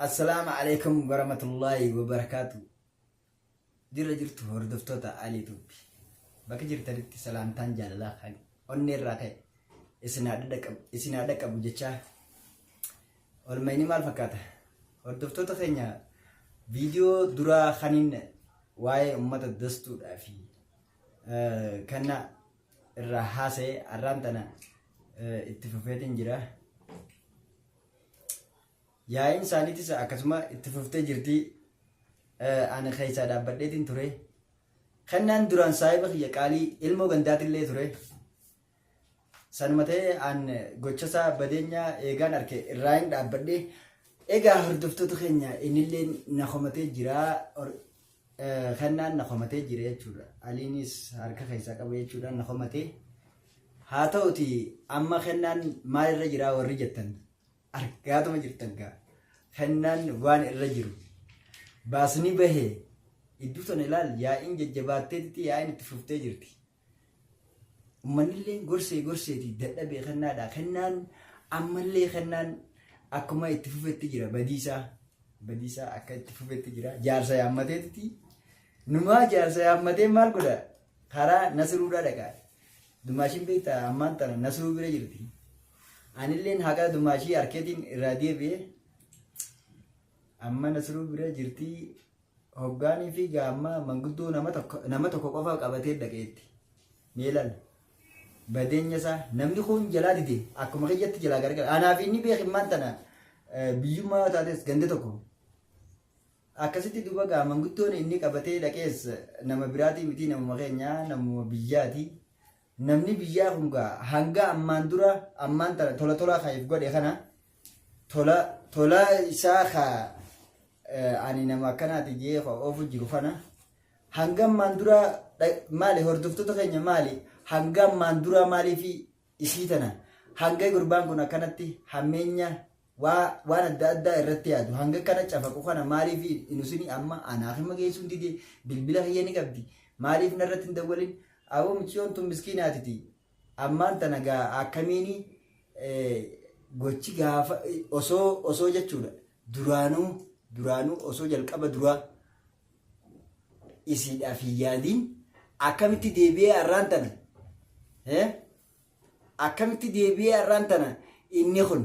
Assalaamu alaikum warahmatullaahi wabarakaatu. Jirra jirtu hordoftoota Alii Tuubbi. Bakka jirtanitti salaamtaan jaalalaa kan onnee irraa ka'e isin haa dhadhaqabu isin haa dhaqqabu jechaa. Olmayni maal fakkaata? Hordoftoota keenya viidiyoo duraa kaniin waa'ee uummata dastuudhaa fi kana irraa haasa'e har'aan tana itti fufeetiin jira. Yaa'iin isaaniitis akkasuma itti fuftee jirti. Ani keessaa dhaabbadheetiin ture. Kennaan duraan saahiba kiyya qaalii ilmoo gandaatillee ture. Sanuma ta'ee an gochasaa badeenya eegaan arke irraa hin dhaabbadhe. Egaa hordoftoota keenya innillee na komatee jira. Kennaan na komatee jira jechuudha. Aliinis harka keessaa qaba jechuudha na komatee. Haa ta'uti amma kennaan maalirra jira warri jettan. Argaatuma jirtan gaa. Kennaan waan irra jiru. Baasni bahee iddoo tana ilaal yaa'iin jajjabaatteetti yaa'iin itti fuftee jirti. Uummanni gorsee gorseeti dadhabee kennaadha. Kennaan ammallee kennaan akkuma itti fufetti jira badiisaa. Badiisaa akka itti fufetti jira. Jaarsa yaammateetti. Numaa jaarsa yaammatee maal godha? Karaa Nasruudhaa dhaqa. Dumaashiin beektaa ammaan tana Nasruu bira jirti. Anilleen haqa dumaashii harkeetiin irraa deebi'ee amma Nasruu bira jirti. Hoggaanii fi gaamma manguddoo nama tokko qofa qabatee dhaqeetti. Mee ilaali. Badeenya isaa namni kun jalaa dide akkuma kiyyatti jalaa gargara. Anaa fi inni beekimmaan tana biyyummaa yoo taates ganda tokko. Akkasitti duuba gaa manguddoon inni qabatee dhaqees nama biraatii miti namuma keenya namuma biyyaati. Namni biyyaa kun gaa hanga ammaan dura ammaan tana tola tolaa kan godhe kana tola tola isaa ka ani nama akkanaati jee ka oofu jiru kana hanga ammaan dura maali hordoftoota keenya maali hanga ammaan dura maaliif isii tana hanga gurbaan kun akkanatti hammeenya waa waan adda addaa irratti yaadu hanga kana cafaqu kana maaliif inusini amma anaaf hima geessuun dide bilbila kiyya ni qabdi maaliif narratti hin dawwalin. Aboo mucayyoon tun miskiinaatiti. Ammaan tana gaa akkamiini gochi gaafa osoo osoo jechuudha. Duraanuu duraanuu osoo jalqaba duraa isiidhaaf hin yaadiin akkamitti deebi'ee har'aan tana akkamitti deebi'ee har'aan tana inni kun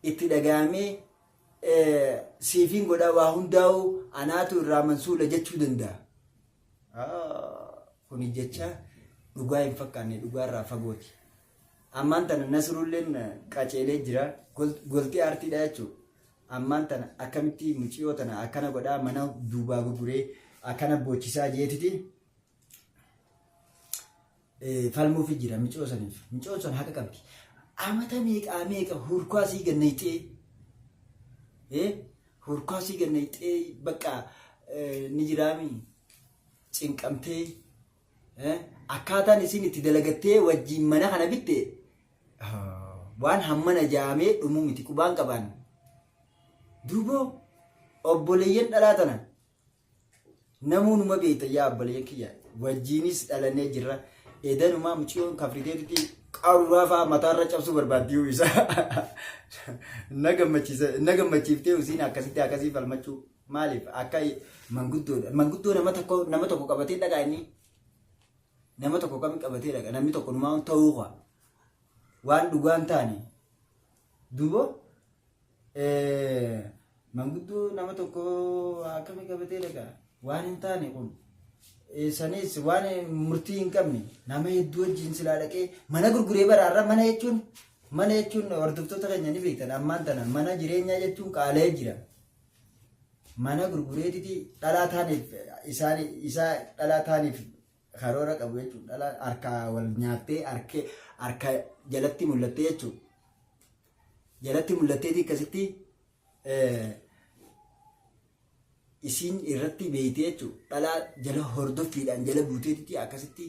itti dhaga'amee siifiin godhaa waa hundaa'uu anaatu irraa mansuula jechuu danda'a. Kuni jecha dhugaa hin fakkaanne dhugaa irraa fagooti. Ammaan tana Nasruulleen qaceelee jira. Goltii aartiidha jechuudha. Ammaan tana akkamitti muciyoo tana akkana godhaa mana duubaa gurguree akkana boochisaa jeetiti falmuufi jira micoo saniif. Micoon sun haqa qabdi. Amata meeqaa meeqa hurkaa sii gannayxee hurkaa sii gannayxee bakka ni jiraami cinqamtee akkaataan isiin itti dalagattee wajjiin mana kana bitte waan hammana jaamee dhumuu miti qubaan qabaan. Duuba obboleeyyan dhalaa tana Namuu numa beekta yaa obboleeyyan kiyya wajjiinis dhalannee jirra. Edanumaa mucayyoon kafriteetitti qaruuraa fa'aa mataarra cabsuu barbaaddi isa. Na gammachiisa na gammachiiftee usiin akkasitti akkasii falmachuu maaliif akka manguddoodha manguddoo nama tokko qabatee dhagaa inni nama tokko kami qabatee dhaga namni tokko numaa ta'uu qaba waan dhugaan taane duuba Manguddoo nama tokko akkamii qabatee dhaqa? Waan hin taane kun. Sanis waan murtii hin qabne nama hedduu wajjin silaa dhaqee mana gurguree baraarra mana jechuun mana jechuun hordoftoota keenya ni beektan ammaan tana mana jireenyaa jechuun qaala'ee jira. Mana gurgureetiti dhalaa taaniif isaan isaa dhalaa taaniif karoora qabu jechuudha. Dhalaa harkaa wal nyaattee harka jalatti mul'attee jechuudha. Jalatti mul'atteeti akkasitti isiin irratti beeytee jechuudha. Dhalaa jala hordoffiidhaan jala buuteetitti akkasitti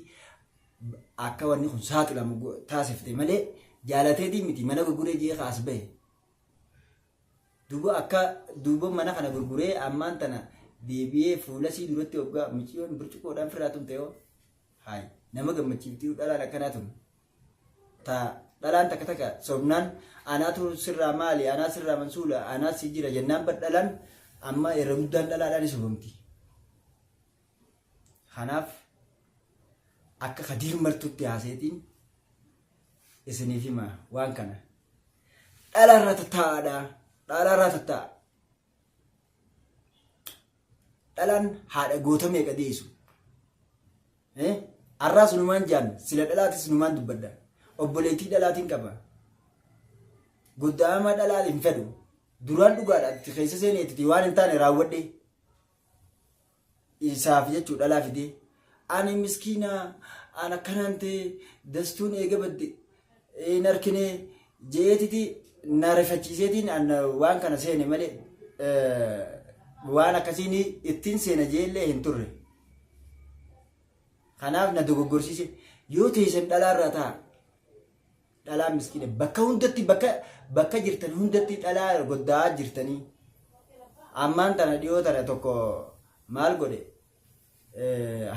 akka wanni kun saaxilamu taasifte malee jaalateetii miti mana gurguree jee kaas bahe. Duuba akka duuba mana kana gurguree ammaan tana deebi'ee fuula sii duratti hoggaa miciyyoon burcuqqoodhaan firraa tumte yoo hayi nama gammachiiftii dhalaan akkanaa tun. Ta Dhalaan takka takka sobnaan anaatu sirraa maali, anaa sirraa mansuula, anaa si jira jennaan bar dhalaan amma irra guddaan dhalaadhaan ni sobamti. Kanaaf akka Kadiir Martuutti haaseetiin isiniif hima waan kana. Dhalaarraa tattaa'aadha. Dhalaarraa tattaa'a. Dhalaan haadha goota meeqa deessu. Har'aas numaan jaan sila dhalaatis numaan dubbadha. Obboleettii dhalaatiin qaba. Goddaama dhalaa hin fedhu. Duraan dhugaadha itti keessa seeneetiti waan hin taane raawwadhe. Isaaf jechuu dhalaa fidee. Ani miskiina an akkanaan ta'e dastuun eega badde hin arkinee jeetiti na rifachiiseetiin an waan kana seene malee waan akkasiin ittiin seena jeellee hin turre. Kanaaf na dogoggorsiise yoo teessan dhalaarraa ta'a. Dhalaa miskiina bakka hundatti bakka bakka jirtan hundatti dhalaa goddaa jirtanii. Ammaan tana dhiyoo tana tokko maal godhe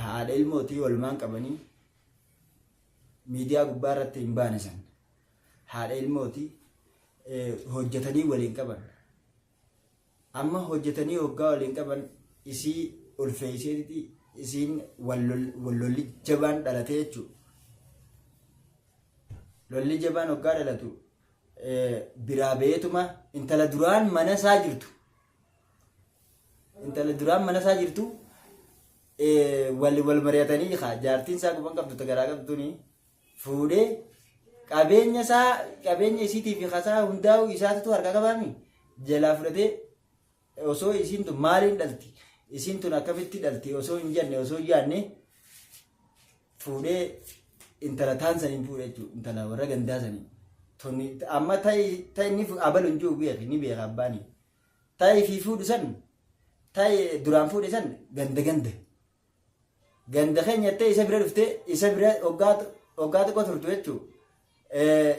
haadha ilmootii walumaan qabanii miidiyaa gubbaa irratti hin baane san haadha ilmootii hojjetanii waliin qaban. Amma hojjetanii hoggaa waliin qaban isii ulfeesseetiti isiin wal lolli jabaan dhalatee jechuudha. Lolli jabaan hoggaa dhalatu biraa beetuma intala duraan mana isaa jirtu. Intala duraan mana isaa jirtu wal wal mari'atanii jaartiin isaa quban qabdu ta garaa qabduni fuudhee qabeenya isaa qabeenya isiitii fi kasaa hundaa'u isaatutu harka qabaami jalaa fudhatee osoo isiin tun maaliin dhalti isiin tun akkamitti dhalti osoo hin jenne osoo hin yaadne fuudhee intala taan saniin fuudhe jechuudha intala warra gandaa sanii tuni amma ta'i ta'i inni abalu hin jiru beeki ni beeka abbaani ta'i fi fuudhu san ta'i duraan fuudhe san ganda ganda Ganda keenya jettee isa bira dhuftee isa bira hoggaa hoggaa xiqqoo turtu jechuu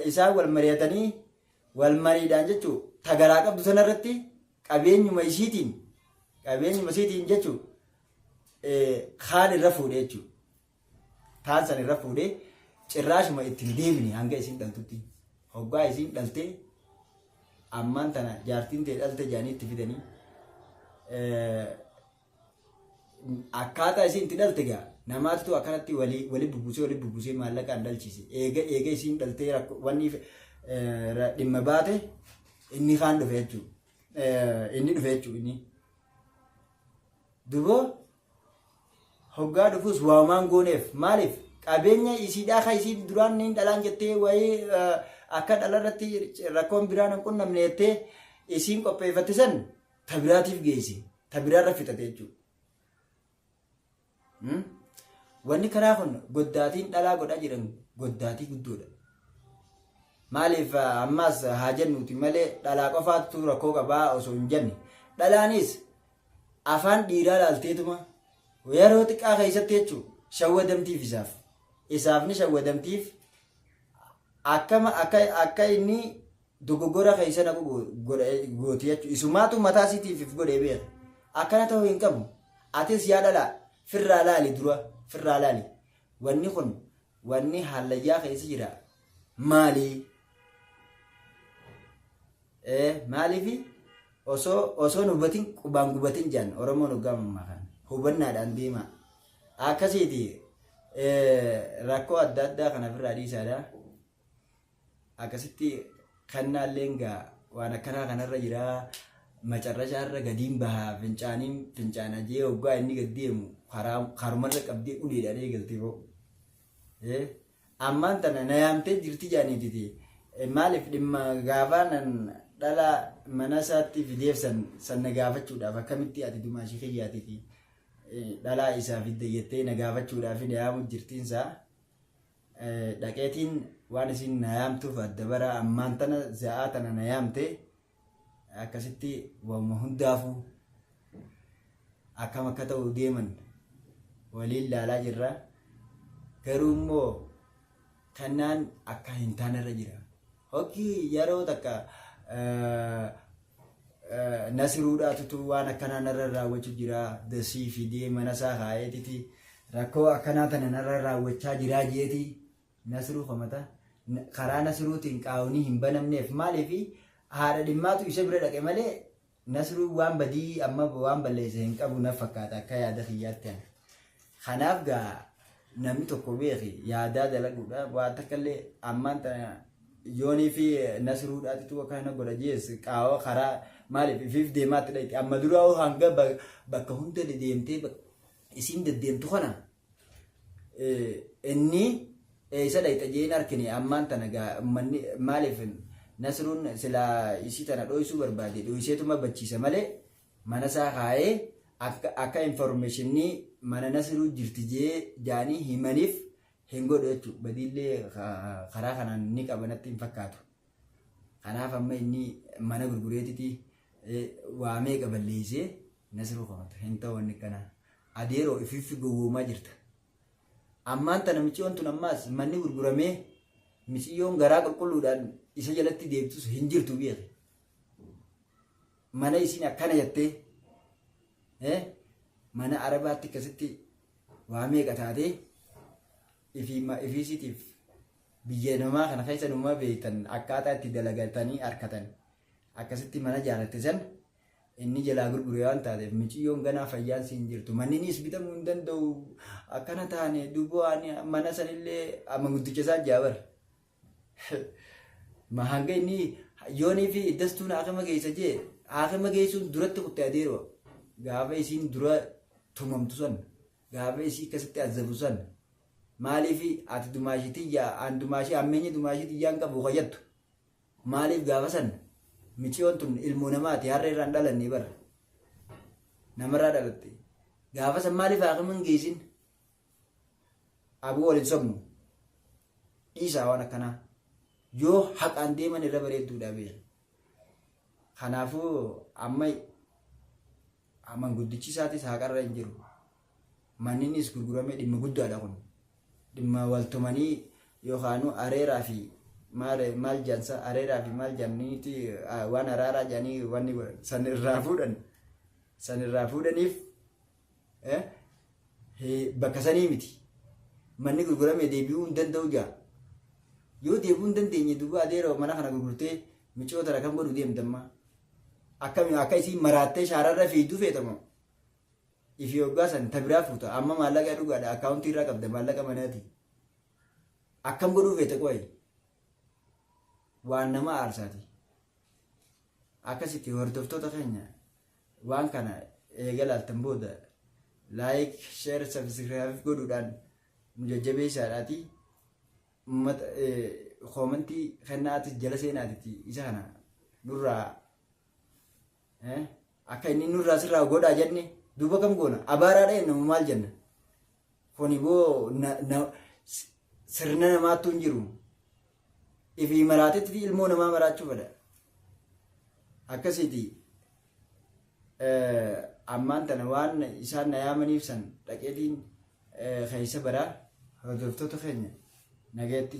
isaan wal mari'atanii wal mariidhaan jechuu tagaraa qabdu sanarratti qabeenyuma isiitiin qabeenyuma isiitiin jechuu kaan irra fuudhe jechuu taan san irra fuudhee cirraashuma ittiin deebine hanga isiin dhaltutti hoggaa isiin dhaltee ammaan tana jaartiin tee dhalte jaanii itti fidanii Akkaataa isiin itti dhalte gaa namaatitu akkanatti walii wali bubusee wali bubusee maallaqaan dhalchise. Eega eega isiin dhaltee rakko wanni dhimma baate inni kaan dhufe jechuudha. Inni dhufe jechuudha inni. Duboo hoggaa dhufus waamaan gooneef maaliif qabeenya isiidhaa kan isiin duraan niin dhalaan jettee wayii akka dhalarratti rakkoon biraan hin qunnamne jettee isiin qopheeffatte san ta biraatiif geesse ta biraarra fixate jechuudha. Wanni karaa kun goddaatiin dhalaa godhaa jiran goddaatii guddoodha. Maaliif ammaas haa jennuuti malee dhalaa qofaatu rakkoo qabaa osoo hin jenne. Dhalaanis afaan dhiiraa laalteetuma yeroo xiqqaa keessatti jechuudha shawwadamtiif isaaf. Isaaf ni shawwadamtiif akkama akka akka inni dogoggora keessa naqu gooti jechuudha. Isumaatu mataa isiitiif if godhee beeka. Akkana ta'uu hin qabu. Atis yaa dhalaa firraa laali dura firraa laali. Wanni kun wanni hallayyaa keessa jira maali? Maaliifi osoo osoo hubatin qubaan gubatin jaan Oromoon hoggaa mammaa kana hubannaadhaan deemaa. Akkasiiti rakkoo adda addaa kana ofirraa dhiisaadha. Akkasitti kannaalleen gaa waan akkanaa kanarra jira macarrashaarra gadiin bahaa fincaaniin fincaana jee hoggaa inni gad deemu karaa karumarra qabdee uleedhaan eegaltee ba'u. Ammaan tana na yaamtee jirti jaaniititi maaliif dhimma gaafaa nan dhala mana isaatti fideef san san na gaafachuudhaaf akkamitti ati dumaashii kiyyaatiti dhalaa isaa fidde jettee na gaafachuudhaaf na yaamu jirtiinsaa. Dhaqeetiin waan isin na yaamtuuf adda bara ammaan tana za'aa tana na yaamte akkasitti waanuma hundaafuu akkam akka ta'u deeman waliin laalaa jirra. Garuu immoo kannaan akka hin taanerra jira. Hokkii yeroo takka Nasiruudhaatutu waan akkanaa narra raawwachuu jira. Dasii fidee mana isaa kaa'eetiti rakkoo akkanaa tana narra raawwachaa jiraa jeeti Nasiruu komata. Karaa Nasruutiin qaawni hin banamneef maaliif haadha dhimmaatu isa bira dhaqe malee Nasruun waan badii amma waan balleesse hin qabu na fakkaata akka yaada kiyyaatti ani. Kanaaf gaa namni tokko beeki yaadaa dalaguudha waan takka illee ammaan tana yoonii fi Nasruudhaatitu akkana godha jees qaawa karaa maaliif ifiif deemaatti dhaqxe amma duraa hanga bakka hunda deemtee isiin deddeemtu kana inni eessa dhayxa jee hin arkine ammaan tana gaa ummanni maaliif Nasruun silaa isii tana dhoysuu barbaade dhoyseetuma bachiisa malee mana isaa kaayee akka akka informeeshinii mana Nasruu jirti jee jaanii himaniif hin godhu jechuudha. Badiillee karaa kanaan ni qaba natti hin fakkaatu. Kanaaf amma inni mana gurgureetiti waa meeqa balleessee Nasruu komata hin ta'u wanni kanaa. Adeeroo ifiiffi gowwoomaa jirta. Ammaan tana micciyoon tun ammaas manni gurguramee miciyyoon garaa qulqulluudhaan isa jalatti deebtus hin jirtu beeki. Mana isiin akkana jettee mana Arabaatti akkasitti waa meeqa taatee ifiisiitiif biyya namaa kana keessa numa beektan akkaataa itti dalagatanii harkatan akkasitti mana jaalatte san inni jalaa gurgure waan taateef miciyyoon ganaa fayyaan siin jirtu manninis bitamuu hin danda'u akkana taane duuba waan mana sanillee manguddicha isaa jaabar ma hanga inni yoonii fi dastuun haakima geessa jee haakima geessuun duratti kutte adeeroo gaafa isiin dura tumamtu san gaafa isii akkasitti azabu san maaliif ati dumaashii tiyya an dumaashii hammeenya dumaashii tiyyaan qabu kayyattu Maaliif gaafa san miciyoon tun ilmoo namaati harree irraa hin dhalanne bara. Namarraa dhalatte. Gaafa san maaliif haakima hin geessin? Aboo wal hin sobnu. Dhiisaa waan akkanaa. Yoo haqaan deeman irra bareedduudha beeku. Kanaafuu amma manguddichi isaatis haqarra hin jiru. Manninis gurguramee dhimma guddaadha kun. Dhimma waltumanii yookaanuu areeraa fi maal maal jaansa areeraa fi maal jaanniiti waan araaraa jaanii wanni godhan san irraa fuudhan san irraa fuudhaniif bakka sanii miti. Manni gurgurame deebi'uu hin danda'u jaa. Yoo deebi'uu hin dandeenye duuba adeeroo mana kana gurgurtee micoo tana kam godhu deemtamma. Akkami akka isiin maraattee shaararra fiigdu feetamoo? Ifi hoggaa san ta biraa fuuta amma maallaqa dhugaadha akkaawuntii irraa qabda maallaqa manaati. Akkam godhuu feete qoy? Waan nama aarsaati. Akkasitti hordoftoota keenya waan kana eega laaltan booda like, share, subscribe godhuudhaan nu jajjabeessaadhaati. Uummata koomantii kennaatis jala seenaatiti isa kana nurraa Akka inni nurraa sirraa godhaa jenne duuba kam goona? Abaaraadha jenna moo maal jenna? Kuni boo sirna namaattu hin jiru. Ifii maraatetti ilmoo namaa maraachuu fedha. Akkasiiti ammaan tana waan isaan na yaamaniif san dhaqeetiin keessa baraa hordoftoota keenya nagaatti.